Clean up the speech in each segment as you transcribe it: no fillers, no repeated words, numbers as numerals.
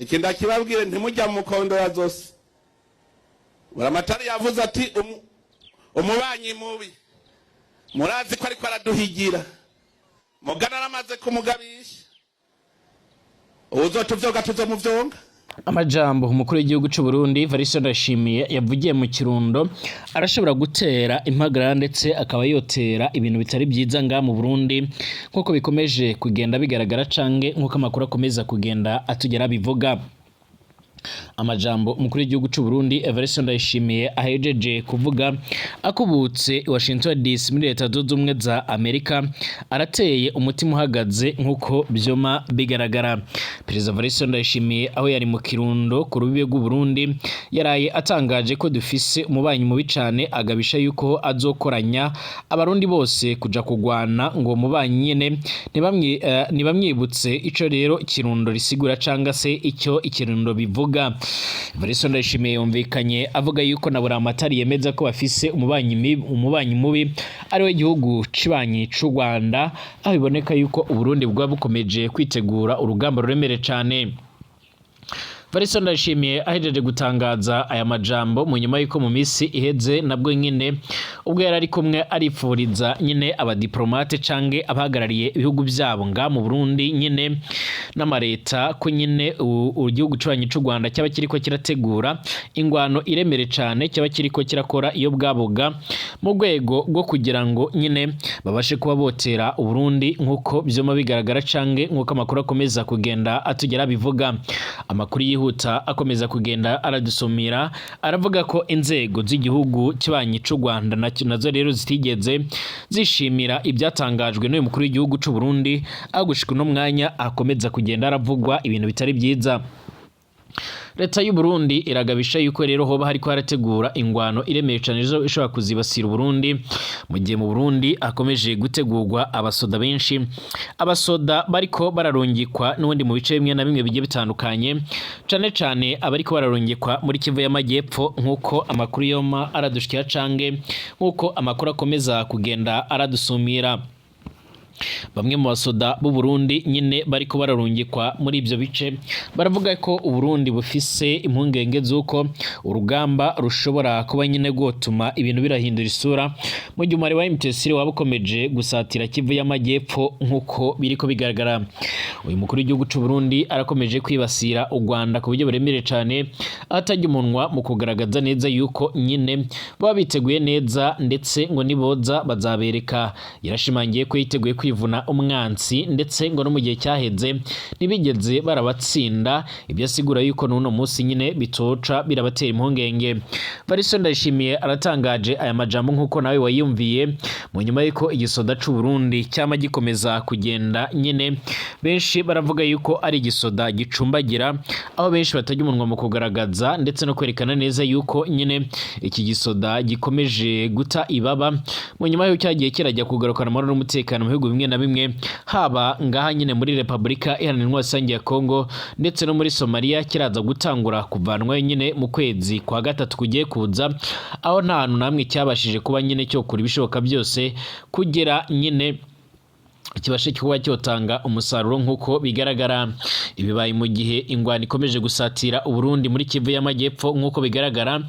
Iki ndakibabwire, ntimujya mu mukondora zose. Buramatari yavuze ati umubanyi mubi murazi ko ariko araduhigira, mugana aramaze kumugabisha, uwuzotuvyoga tuzomuvyonga. Amajambo umukuru w'igihugu c'u Burundi Evariste Ndayishimiye yavugiye mu Kirundo arashobora gutera impagarara, ndetse akaba yotera ibintu bitari byiza nga mu Burundi, nk'uko bikomeje kugenda bigaragara canke nk'uko amakuru akomeza kugenda atugera bivuga. Amajambo umukuru w'igihugu c'u Burundi Evariste Ndayishimiye ahejeje kuvuga akubutse i Washington DC muri Leta Zunze Ubumwe za Amerika arateye umutima uhagaze, nk'uko vyoma bigaragara. Perezida Evariste Ndayishimiye, aho yari mu Kirundo ku rubibe rw'u Burundi, yaraye atangaje ko dufise umubanyi mubi cane, agabisha yuko azokoranya Abarundi bose kuja kugwana ngo mubanyi nyene ntibamwibutse ico rero Kirundo risigura canga se icyo Ikirundo bivuga. Evariste Ndayishimiye yumvikanye avuga yuko na Buramatari yemeza ko bafise umubanyi mubi, ari we gihugu cibanyi c'u Rwanda, aho biboneka yuko Uburundi bwa bukomeje kwitegura urugamba ruremere cane. Evariste Ndayishimiye ahejeje gutangaza aya majambo mu nyuma yuko mu misi iheze nabwo nyine ubwo yari ari kumwe arifuriza nyine abadiplomate canke abahagarariye ibihugu vyabo nga mu Burundi nyine n'amareta ko nyine igihugu cibanyi c'u Rwanda cyaba kiriko kirategura ingwano iremere cane, cyaba kiriko kirakora iyo bwaboga mu rwego rwo kugira ngo nyine babashe kuba botera Uburundi, nk'uko vyoma bigaragara canke nk'uko amakuru akomeza kugenda atugera bivuga. Amakuru yihuta akomeza kugenda aradusomera aravuga ko inzego z'igihugu kibanyi c'u Rwanda nazo rero zitigeze zishimira ibyatangajwe n'uyu mukuru w'igihugu c'u Burundi, aho gushika uno mwanya akomeza kugenda aravugwa ibintu bitari byiza. Leta y'u Burundi iragabisha yuko rero hoba hariko harategura ingwano iremeye cane ishobora kuzibasira Uburundi, mu gihe mu Burundi hakomeje gutegurwa abasoda benshi, abasoda bariko bararungikwa n'ubundi mu bice bimwe na bimwe bigiye bitandukanye, cane cane abariko bararungikwa muri Kivu y'Amajyepfo, nk'uko amakuru yoma aradushikira cange nk'uko amakuru akomeza kugenda aradusumira. Bamwe mu basoda b'u Burundi nyine bariko bararungikwa muri ivyo bice baravuga ko Uburundi bufise impungenge z'uko urugamba rushobora kuba nyine rwotuma ibintu birahindura isura, mu gihe umubare wa M23 waba ukomeje gusatira Kivu y'Amajyepfo, nk'uko biriko bigaragara. Uyu mukuru w'igihugu c'u Burundi arakomeje kwibasira u Rwanda ku buryo buremereye cane, atarya umunwa mu kugaragaza neza yuko nyine baba biteguye neza, ndetse ngo niboza bazabereka. Yarashimangiye ko yiteguye kwivuna umwansi, ndetse ngo no mu gihe cyaheze ntibigeze barabatsinda, ibyo asigura yuko n'uno munsi nyine bitoca birabatera impungenge. Evariste Ndayishimiye aratangaje aya majambo, nk'uko nawe wayumviye, mu nyuma y'uko igisoda c'u Burundi cyama gikomeza kugenda nyine benshi baravuga yuko ari igisoda gicumbagira, aho benshi batajya umunwa mu kugaragaza ndetse no kwerekana neza yuko nyine iki gisoda gikomeje guta ibaba, mu nyuma y'uko cyagiye kirajya kugarukana amahoro n'umutekano mu bihugu bimwe na bimwe, haba ngaha nyine muri Repubulika Iharanira Intwaro Rusange ya Kongo ndetse no muri Somalia. Kiraza gutangura kuvanwayo nyine mu kwezi kwa gatatu kugiye kuza, aho nta hantu namwe cyabashije kuba nyine cyokora ibishoboka byose kugira nyine kibashe kuba cyotanga umusaruro, nk'uko bigaragara. Ibibaye mu gihe ingwano ikomeje gusatira Uburundi muri Kivu y'Amajyepfo, nk'uko bigaragara.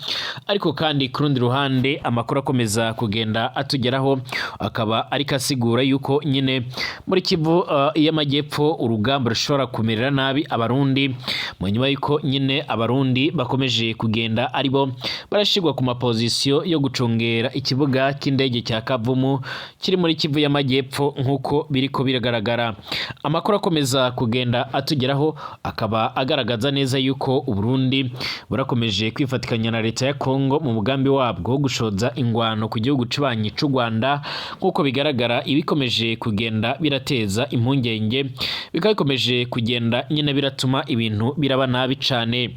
Ariko kandi ku rundi ruhande, amakuru akomeza kugenda atugeraho akaba ariko asigura yuko nyine muri Kivu y'Amajyepfo urugamba rushobora kumerera nabi Abarundi, mu nyuma y'uko nyine Abarundi bakomeje kugenda aribo barashirwa ku mapozisiyo yo gucungera ikibuga cy'indege cya Kavumu kiri muri Kivu y'Amajyepfo, nk'uko biriko biragaragara. Amakuru akomeza kugenda atugeraho akaba agaragaza neza yuko Uburundi burakomeje kwifatikanya na leta ya Kongo mu mugambi wabwo wo gushoza ingwano ku gihugu cibanyi c'u Rwanda, nk'uko bigaragara. Ibikomeje kugenda birateza impungenge, bikaba bikomeje kugenda nyine biratuma ibintu biraba nabi cane.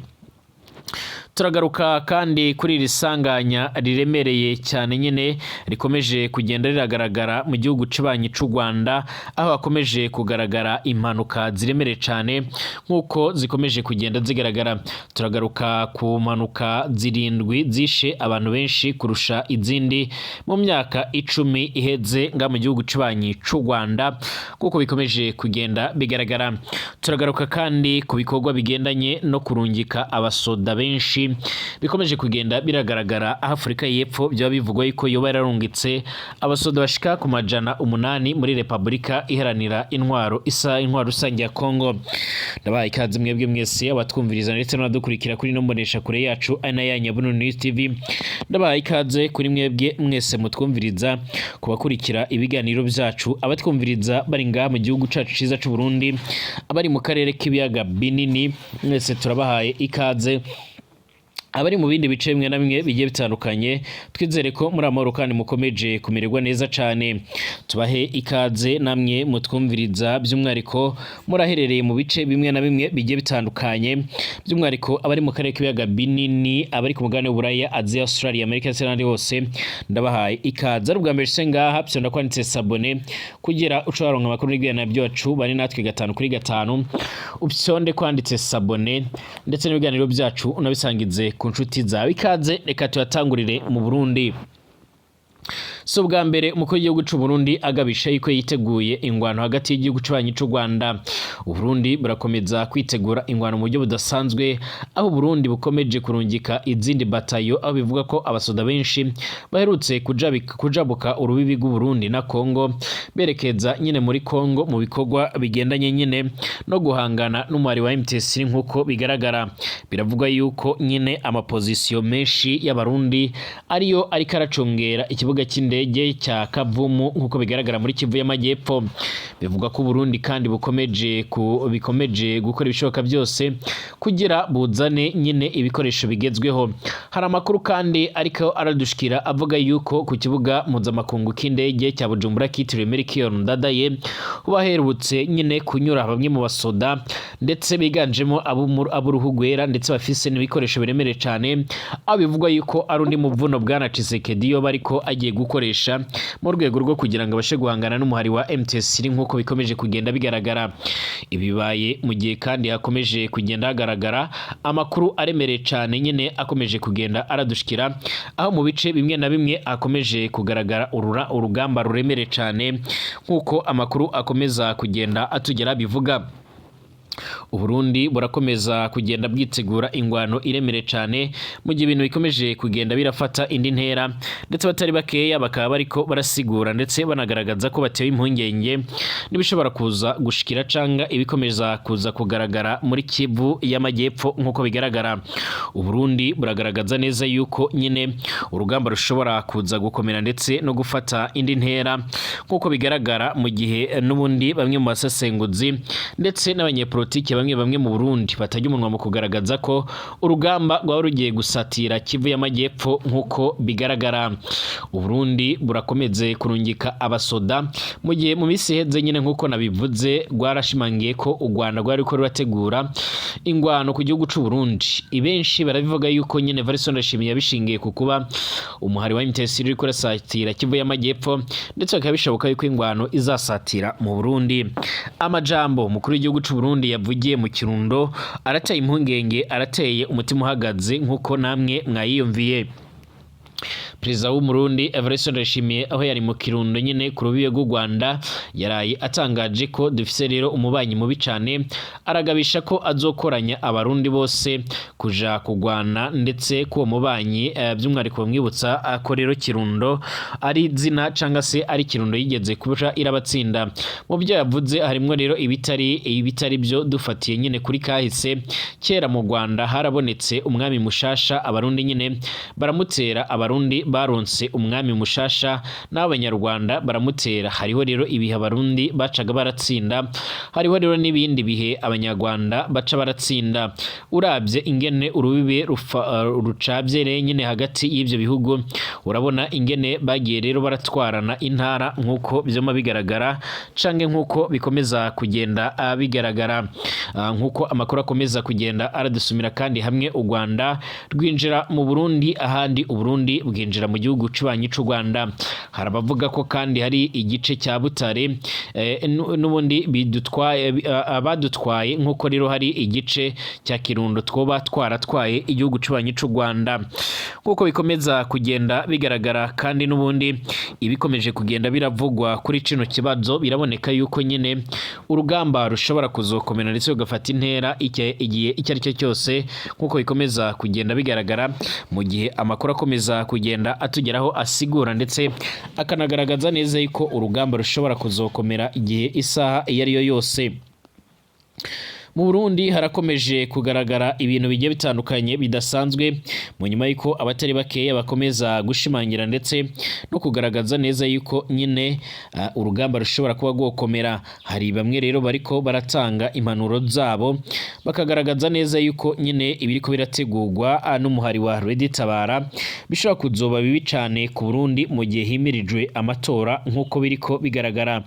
Turagaruka kandi kuri iri sanganya riremereye cyane nyine rikomeje kugenda riragaragara mu gihugu cibanyi c'u Rwanda, aho hakomeje kugaragara impanuka ziremereye cyane nk'uko zikomeje kugenda zigaragara. Turagaruka ku mpanuka 7 zishe abantu benshi kurusha izindi mu myaka 10 iheze nga mu gihugu cibanyi c'u Rwanda, kuko bikomeje kugenda bigaragara. Turagaruka kandi ku bikorwa bigendanye no kurungika abasoda benshi bikomeje kugenda biragaragara, aho Afurika y'Epfo byaba bivugwa yuko yoba yararungitse abasoda bashika ku 800 muri Repubulika Iharanira Intwaro isa Intwaro Rusange ya Kongo. Ndabahaye ikaze mwebwe mwese abatwumviriza ndetse n'abadukurikira kuri ino mbonesha kure yacu ari nayo ya Nyabununu News TV. Ndabahaye ikaze kuri mwebwe mwese mutwumviriza, kubakurikira ibiganiro byacu, abatwumviriza bari ngaha mu gihugu cacu ciza c'u Burundi, abari mu karere k'ibiyaga binini, mwese turabahaye ikaze. Abari mu bindi bice bimwe na bimwe bigiye bitandukanye, twizere ko muri amahoro kandi mukomeje kumererwa neza cane. Tubahe ikaze namwe mutwumviriza, by'umwihariko muraherereye mu bice bimwe na bimwe bigiye bitandukanye, by'umwihariko abari mu karere k'ibiyaga binini, abari ku mugabane w'Uburaya, Aziya, Australia, Amerika ndetse n'ahandi hose, ndabahaye ikaze. Ari ubwa mbere se ngaha, fyonda kwanditse s'abonner kugira uce waronka amakuru n'ibiganiro byacu. Bari natwe 5 kuri 5, upyonde kwanditse s'abonner ndetse n'ibiganiro byacu unabisangize ku nshuti zawe. Ikaze, reka tuyatangurire mu Burundi. Si ubwa mbere umukuru w'igihugu c'u Burundi agabisha yuko yiteguye ingwano hagati y'igihugu c'abanyi c'u Rwanda. Uburundi burakomeza kwitegura ingwano mu buryo budasanzwe, aho Uburundi bukomeje kurungika izindi batayo, aho bivuga ko abasoda benshi baherutse kujabuka urubibi rw'Uburundi na Kongo berekeza nyine muri Kongo mu bikorwa bigendanye nyine no guhangana n'umwari wa M23 nk'uko bigaragara. Biravugwa yuko nyine amapozisiyo menshi y'Abarundi ariyo ariko aracungera ikibuga cy'indege cya Kavumu nk'uko bigaragara muri Kivu y'Amajyepfo. Bivugwa ko Uburundi kandi bikomeje gukora ibishoboka byose kugira buzane nyine ibikoresho bigezweho. Hari amakuru kandi ariko aradushikira avuga yuko ku kibuga mpuzamakungu k'indege cya Bujumbura kitiriwe Melchior Ndadaye baherutse nyine kunyura bamwe mu basoda, ndetse biganjemo ab'uruhu rwera, ndetse bafise n'ibikoresho biremereye cyane, aho bivugwa yuko ari undi muvuno bwana Tshisekedi yoba ariko agiye gukoresha mu rwego rwo kugira ngo abashe guhangana n'umuhari wa M23 nk'uko bikomeje kugenda bigaragara. Ibi bibaye mu gihe kandi hakomeje kugenda hagaragara amakuru aremereye cyane nyine akomeje kugenda aradushikira, aho mu bice bimwe na bimwe hakomeje kugaragara urugamba ruremereye cyane nk'uko amakuru akomeza kugenda atugera bivuga. Uburundi burakomeza kugenda bwitegura ingwano iremereye cyane mu gihe ibintu bikomeje kugenda birafata indi ntera, ndetse batari bakeya bakaba bariko barasigura ndetse banagaragaza ko batewe impungenge n'ibishobora kuza gushikira canga ibikomeza kuza kugaragara muri Kivu y'Amajyepfo nk'uko bigaragara. Uburundi buragaragaza neza yuko nyine urugamba rushobora kuza gukomera ndetse no gufata indi ntera nk'uko bigaragara, mu gihe n'ubundi bamwe mu basesenguzi ndetse n'abanyepolitiki bamwe bamwe mu Burundi batajya umunwa mu kugaragaza ko urugamba rwaba rugiye gusatira Kivu y'Amajyepfo nk'uko bigaragara. Uburundi burakomeze kurungika abasoda mu gihe mu minsi iheze nyine nk'uko nabivuze rwarashimangiye ko u Rwanda rwari ruriko rurategura ingwano ku gihugu c'u Burundi. Ibenshi barabivuga yuko nyine Evariste Ndayishimiye yabishingiye ku kuba umuhari wa M23 uriko urasatira Kivu y'Amajyepfo, ndetse bikaba bishoboka yuko ingwano izasatira mu Burundi. Amajambo umukuru w'igihugu c'u Burundi yavugiye mu Kirundo arateye impungenge, arateye umutima uhagaze nk'uko namwe mwayiyumviye. Perezida w'Umurundi Evariste Ndayishimiye, aho yari mu Kirundo nyine ku rubibe rw'u Rwanda, yaraye atangaje ko dufise rero umubanyi mubi cane, aragabisha ko azokoranya Abarundi bose kuja kugwana, ndetse ko uwo mubanyi by'umwihariko bamwibutsa ko rero Kirundo ari izina canga se ari Kirundo yigeze kuja irabatsinda. Mu byo yavuze harimwo rero ibitari byo dufatiye nyine kuri kahise. Kera mu Rwanda harabonetse umwami mushasha, Abarundi nyine baramutera, Abarundi Baronse umwami mushasha n'Abanyarwanda baramutera. Hariho rero ibihe Abarundi bacaga baratsinda, hariho rero n'ibindi bihe Abanyarwanda baca baratsinda. Uravye ingene urubibe rucavye rero nyene hagati y'ivyo bihugu, urabona ingene bagiye rero baratwarana intara, nk'uko vyoma bigaragara canke nk'uko bikomeza kugenda bigaragara. Nk'uko amakuru akomeza kugenda aradusumira, kandi hamwe u Rwanda rwinjira mu Burundi, ahandi Uburundi bwinjira mu gihugu cibanyi c'u Rwanda. Hari abavuga ko kandi hari igice cya Butare n'ubundi bidutwaye, abadutwaye, nk'uko rero hari igice cya Kirundo twoba twaratwaye igihugu cibanyi c'u Rwanda, nk'uko bikomeza kugenda bigaragara. Kandi n'ubundi ibikomeje kugenda biravugwa kuri kino kibazo, biraboneka yuko nyine urugamba rushobora kuzokomera ndetse rugafata intera igihe icyo ari cyo cyose, nk'uko bikomeza kugenda bigaragara, mu gihe amakuru akomeza kugenda atugeraho asigura ndetse akanagaragaza neza yuko urugamba rushobora kuzokomera igihe, isaha iyo ari yo yose. Mu Burundi harakomeje kugaragara ibintu bigiye bitandukanye bidasanzwe, mu nyuma y'uko abatari bakeya bakomeza gushimangira ndetse no kugaragaza neza yuko nyine urugamba rushobora kuba rwokomera. Hari bamwe rero bariko baratanga impanuro zabo, bakagaragaza neza yuko nyine ibiriko birategurwa n'umuhari wa Red Tabara bishobora kuzoba bibi cane ku Burundi mu gihe himirijwe amatora, nk'uko biriko bigaragara.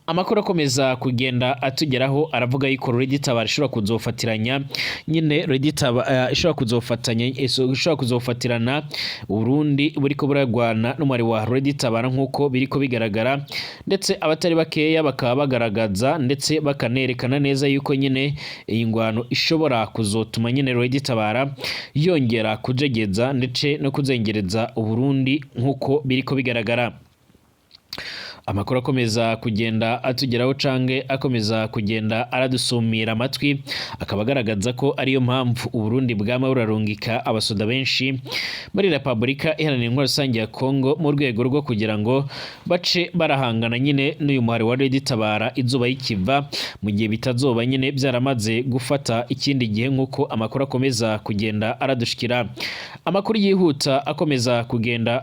Amakuru akomeza kugenda atugeraho aravuga yuko Red Tabara ishobora kuzofatiranya nyine Red Tabara ishobora kuzofatanya, ishobora kuzofatirana Burundi buriko buragwana n'umwari wa Red Tabara, nk'uko biriko bigaragara. Ndetse abatari bakeya bakaba bagaragaza ndetse bakanerekana neza yuko nyine iyi ngwano ishobora kuzotuma nyine Red Tabara yongera kujegeza ndetse no kuzengereza Uburundi, nk'uko biriko bigaragara. Amakuru akomeza kugenda atugeraho canke akomeza kugenda aradusumira amatwi akaba agaragaza ko ariyo mpamvu Uburundi bwama burarungika abasoda benshi muri Repubulika Iharanira Intwaro Rusange ya Kongo, mu rwego rwo kugira ngo bace barahangana nyine n'uyu muhari wa Red Tabara izuba yikiva, mu gihe bitazoba nyine byaramaze gufata ikindi gihe, nk'uko amakuru akomeza kugenda aradushikira. Amakuru yihuta akomeza kugenda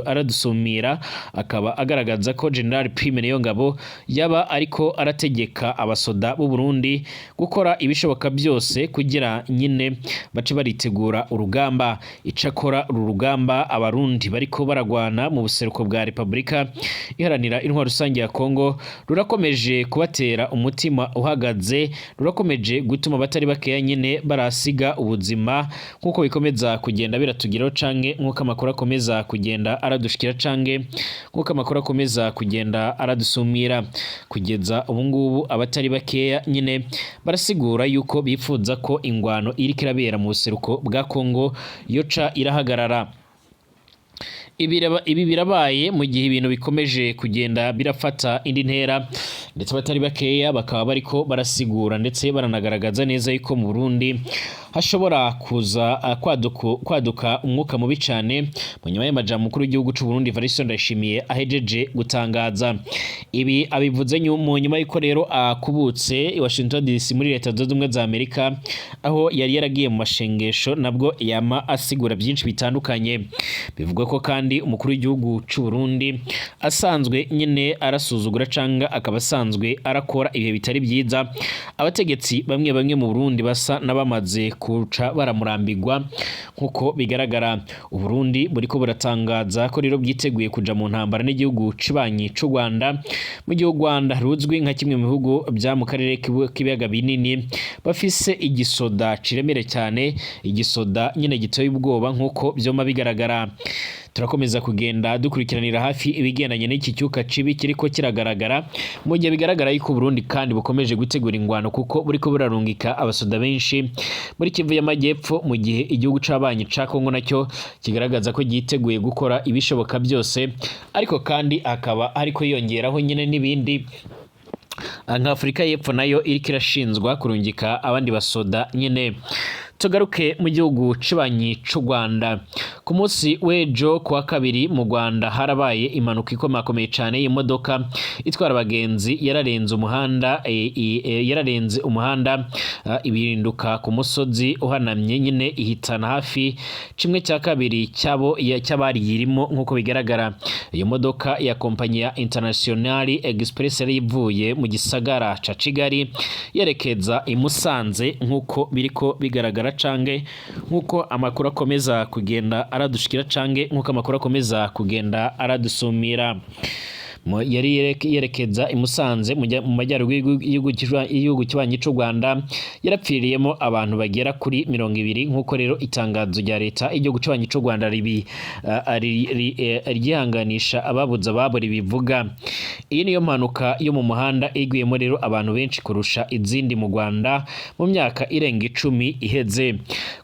aradusumira akaba agaragaza ko General Prime Niyongabo yaba ariko arategeka abasoda b'u Burundi gukora ibishoboka byose kugira nyine bace baritegura urugamba. Icakora uru rugamba Abarundi bariko baragwana mu buseruko bwa Repubulika Iharanira Intwaro Rusange ya Kongo rurakomeje kubatera umutima uhagaze, rurakomeje gutuma abatari bakeya nyine barasiga ubuzima, nk'uko bikomeza kugenda biratugeraho canke nk'uko amakuru akomeza kugenda aradushikira canke nk'uko amakuru akomeza kugenda aradusumira. Kugeza ubu ngubu abatari bakeya nyine barasigura yuko bifuza ko ingwano iriko irabera mu buseruko bwa Kongo yoca irahagarara. Ibi birabaye mu gihe ibintu bikomeje kugenda birafata indi ntera, ndetse abatari bakeya bakaba bariko barasigura ndetse baranagaragaza neza yuko mu Burundi hashobora kuza kwaduka umwuka mubi cane, mu nyuma y'amajambo umukuru w'igihugu c'u Burundi Evariste Ndayishimiye ahejeje gutangaza. Ibi abivuze mu nyuma y'uko rero akubutse i Washington DC muri Leta Zunze Ubumwe za Amerika, aho yari yaragiye mu mashengesho, nabwo yama asigura byinshi bitandukanye. Bivugwa ko kandi umukuru w'igihugu c'u Burundi asanzwe nyine arasuzugura canga akaba asanzwe arakora ibihe bitari byiza. Abategetsi bamwe bamwe mu Burundi basa n'abamaze kuca baramurambirwa, nk'uko bigaragara. Uburundi buriko buratangaza ko rero bwiteguye kuja mu ntambara n'igihugu cibanyi c'u Rwanda, mu gihe u Rwanda ruzwi nka kimwe mu bihugu bya mu karere k'ibiyaga binini bafise igisoda ciremere cyane, igisoda nyine giteye ubwoba, nk'uko vyoma bigaragara. Turakomeza kugenda dukurikiranira hafi ibigendanye n'iki cyuka cibi kiriko kiragaragara, mu gihe bigaragara yuko Burundi kandi bukomeje gutegura ingwano, kuko buriko burarungika abasoda benshi muri Kivu y'Amajyepfo, mu gihe igihugu c'abanyi ca Kongo nacyo kigaragaza ko giteguye gukora ibishoboka byose, ariko kandi hakaba hariko hiyongeraho nyine n'ibindi nka Afurika y'Epfo nayo iriko irashinzwa kurungika abandi basoda nyine. Tugaruke mu gihugu cibanyi c'u Rwanda. Ku munsi w'ejo kuwa kabiri mu Rwanda harabaye impanuka ikomakomeye cane y'imodoka itwara abagenzi yararenze umuhanda, yararenze umuhanda, ibirinduka ku musozi uhanamye nyine, ihitana hafi kimwe cya kabiri cyabo cy'abari yirimo. Nk'uko bigaragara, iyo modoka ya kompanyi ya International Express yari ivuye mu gisagara ca Kigali yerekeza i Musanze, nk'uko biriko bigaragara cange nk'uko amakuru akomeza kugenda aradushikira, cange nk'uko amakuru akomeza kugenda aradusumira. Yari yerekeza i Musanze mu majyaruguru y'igihugu kibanyi c'u Rwanda. Yarapfiriyemo abantu bagera kuri 20, nk'uko rero itangazo rya leta igihugu kibanyi c'u Rwanda ribi ryihanganisha ababuze ababo ribivuga. Iyi niyo mpanuka yo mu muhanda igwiyemo rero abantu benshi kurusha izindi mu Rwanda mu myaka irenga 10 iheze.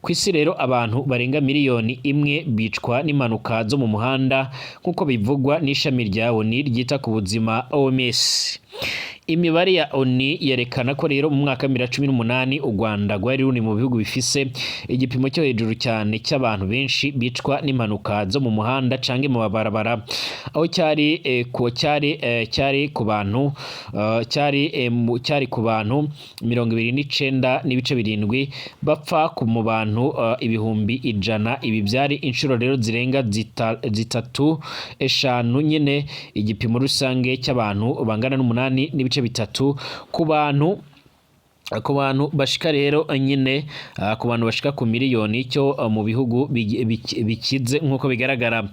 Ku isi rero abantu barenga miliyoni 1 bicwa n'impanuka zo mu muhanda, nk'uko bivugwa n'ishami rya ONU ryita ku buzima, OMS. Imibare ya ONU yerekana ko rero mu mwaka wa 2018 u Rwanda rwari ruri mu bihugu bifise igipimo cyo hejuru cyane cy'abantu benshi bicwa n'impanuka zo mu muhanda canke mu mabarabara, aho cyari ku cyari cyari ku bantu cyari cyari ku bantu 29.7 bapfa ku mu bantu 100,000. Ibi byari inshuro rero zirenga zitatu eshanu nyine igipimo rusange cy'abantu bangana n'8.3 ku bantu bashika rero nyine ku bantu bashika ku miliyoni cyo mu bihugu bikize. Nk'uko bigaragara,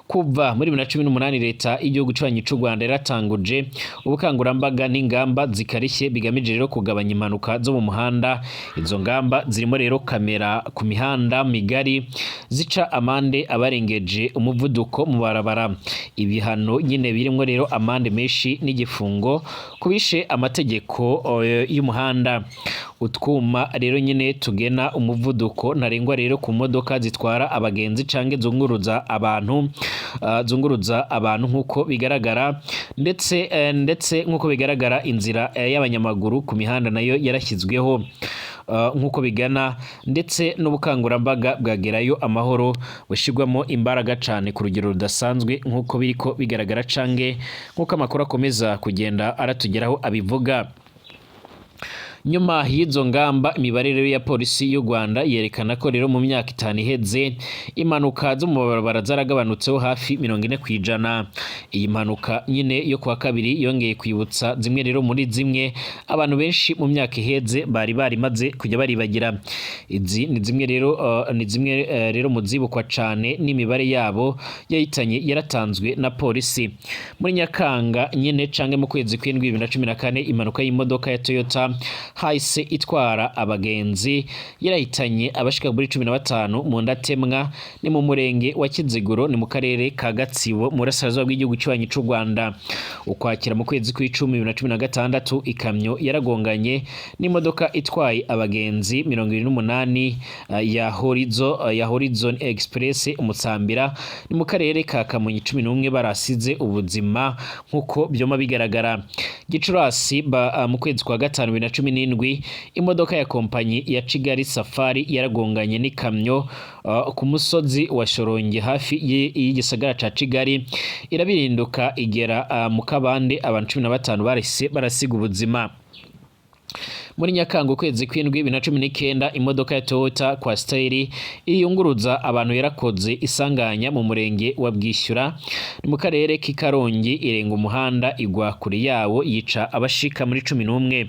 kuva muri 2018 leta y'igihugu cibanyi c'u Rwanda yaratanguje ubukangurambaga n'ingamba zikarishye bigamije rero kugabanya impanuka zo mu muhanda. Izo ngamba zirimo rero kamera ku mihanda migari zica amande abarengeje umuvuduko mu barabara, ibihano nyine birimo rero amande menshi n'igifungo kubishe amategeko y'umuhanda, utwuma rero nyine tugena umuvuduko ntarengwa rero ku modoka zitwara abagenzi canke zunguruza abantu nk'uko bigaragara, ndetse nk'uko bigaragara inzira y'abanyamaguru ku mihanda nayo yarashyizweho, nk'uko bigana, ndetse n'ubukangurambaga bwagerayo amahoro bushyirwamo imbaraga cane ku rugero rudasanzwe, nk'uko biriko bigaragara cange nk'uko amakuru akomeza kugenda aratugeraho abivuga. Nyuma y'izo ngamba, imibare rero ya polisi y'u Rwanda yerekana ko rero mu myaka 5 iheze impanuka zo mu mabarabara zaragabanutseho hafi 40%. Iyi mpanuka nyine yo kuwa kabiri yongeye kwibutsa zimwe rero muri zimwe abantu benshi mu myaka iheze bari barimaze kujya baribagira. Izi ni zimwe rero ni zimwe rero mu zibukwa cane n'imibare yabo yahitanye yaratanzwe na polisi. Muri Nyakanga nyine canke mu kwezi kw'indwi 2014, impanuka y'imodoka ya Toyota Hiace itwara abagenzi yarahitanye abashika muri 15 mu Ndatemwa, ni mu murenge wa Kiziguro, ni mu karere ka Gatsibo mu burasirazuba bw'igihugu cy'ubanyi c'u Rwanda. Ukwakira mu kwezi kw'icumi 2016, ikamyo yaragonganye n'imodoka itwaye abagenzi 28 ya Horizon Express Umutsambira, ni mu karere ka Kamonyi, 11 barasize ubuzima nk'uko byoma bigaragara. Gicurasi mu kwezi kwa gatanu 2017, imodoka ya kompanyi ya Kigali Safari yaragonganye n'ikamyo ku musozi wa Shorongi hafi y'igisagara ca Kigali, irabirinduka igera mu kabande, abantu 15 barahise barasiga ubuzima. Muri Nyakanga ukwezi kw'indwi 2019, imodoka ya Toyota Coaster iyunguruza abantu yarakoze isanganya mu murenge wa Bwishyura, ni mu karere k'i Karongi, irenga umuhanda igwa kure yawo yica abashika muri 11.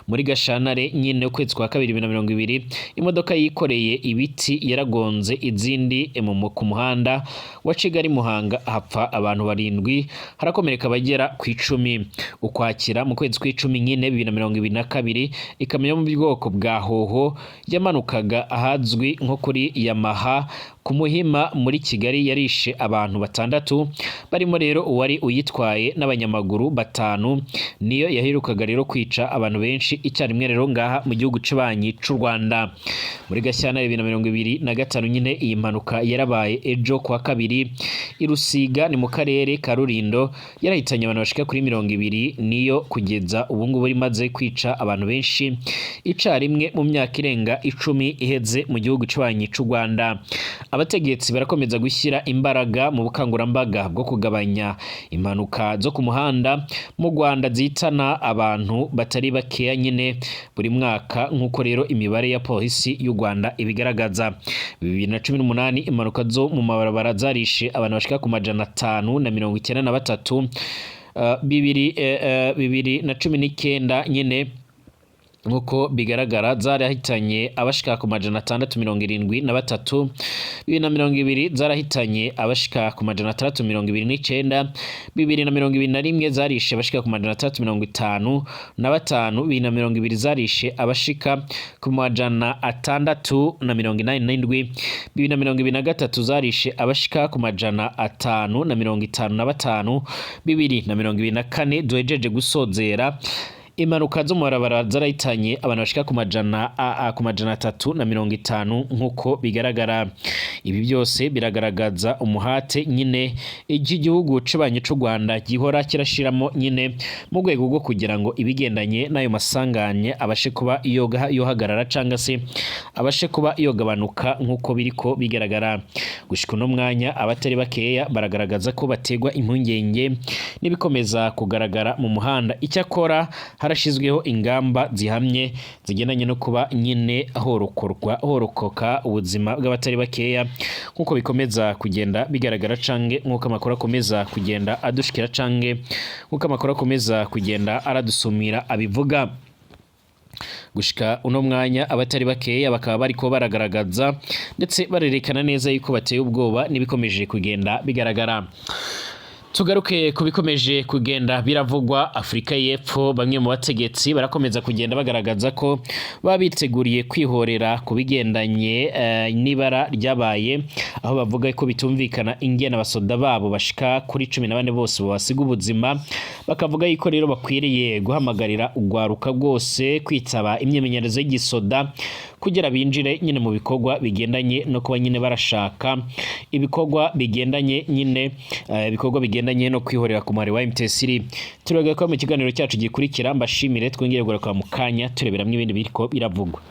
Muri Gashyantare nyine ukwezi kwa kabiri 2020, imodoka yikoreye ibiti yaragonze izindi ku muhanda wa Kigali Muhanga, hapfa abantu barindwi, harakomereka abagera ku 10. Ukwakira mu kwezi kw'icumi nyine 2022, ikamyo yo mu bwoko bwa Hoho yamanukaga ahazwi nko kuri Yamaha ku Muhima muri Kigali yarishe abantu batandatu, barimo rero uwari uyitwaye n'abanyamaguru batanu. Niyo yaherukaga rero kwica abantu benshi icyarimwe rero ngaha mu gihugu c'abanyi c'u Rwanda. Muri Gashyantare 2025 nyine, iyi mpanuka yarabaye ejo kuwa kabiri i Rusiga, ni mu karere ka Rulindo, yarahitanye abantu bashika kuri 20. Niyo kugeza ubu ngubu imaze kwica abantu benshi. benshi icarimwe mu myaka irenga 10 iheze mu gihugu c'abanyi c'u Rwanda. Abategetsi barakomeza gushyira imbaraga mu bukangurambaga bwo kugabanya impanuka zo ku muhanda mu Rwanda zihitana abantu batari bakeya nyine buri mwaka, nk'uko rero imibare ya polisi y'u Rwanda ibigaragaza. 2018 impanuka zo mu mabarabara zarishe abantu bashika ku 593. 2019 nyine, nk'uko bigaragara, zarahitanye abashika ku 673. 2020 zarahitanye abashika ku 629. 2021 zarishe abashika ku 655. 2020 zarishe abashika ku 687. 2023 zarishe abashika ku 555. 2024 duhejeje gusozera, impanuka zo mu barabara zarahitanye abantu bashika ku 350. Nk'uko bigaragara, ibi byose biragaragaza umuhate nyine iki gihugu c'abanyi c'u Rwanda gihora kirashiramo nyine mu rwego rwo kugira ngo ibigendanye n'ayo masanganye abashe kuba yohagarara canga se abashe kuba yogabanuka. Nk'uko biriko bigaragara gushika uno mwanya, abatari bakeya baragaragaza ko bategwa impungenge n'ibikomeza kugaragara mu muhanda. Icyakora harashizweho ingamba zihamye zigendanye no kuba nyine horokorwa horokoka ubuzima bw'abatari bakeya, nk'uko bikomeza kugenda bigaragara cange nk'uko amakuru akomeza kugenda adushikira cange nk'uko amakuru akomeza kugenda aradusumira abivuga. Gushika uno mwanya, abatari bakeya bakaba bariko baragaragaza ndetse barerekana neza yuko bateye ubwoba n'ibikomeje kugenda bigaragara. Tugaruke ku bikomeje kugenda biravugwa Afurika y'Epfo. Bamwe mu bategetsi barakomeza kugenda bagaragaza ko baba biteguriye kwihorera ku bigendanye n'ibara ryabaye, aho bavuga ko bitumvikana ingene abasoda babo bashika kuri 14 bose babasiga ubuzima. Bakavuga yuko rero bakwiriye guhamagarira ugwaruka rwose kwitaba imyimenyerezo y'igisoda kugira binjire nyine mu bikorwa bigendanye no kuba nyine barashaka ibikorwa bigendanye nyine ibikorwa bigendanye no kwihorera ku muhari wa M23. Turagaruka mu kiganiro cyacu gikurikira. Mbashimire, twongere kugaruka mu kanya tureberamwo ibindi biriko biravugwa.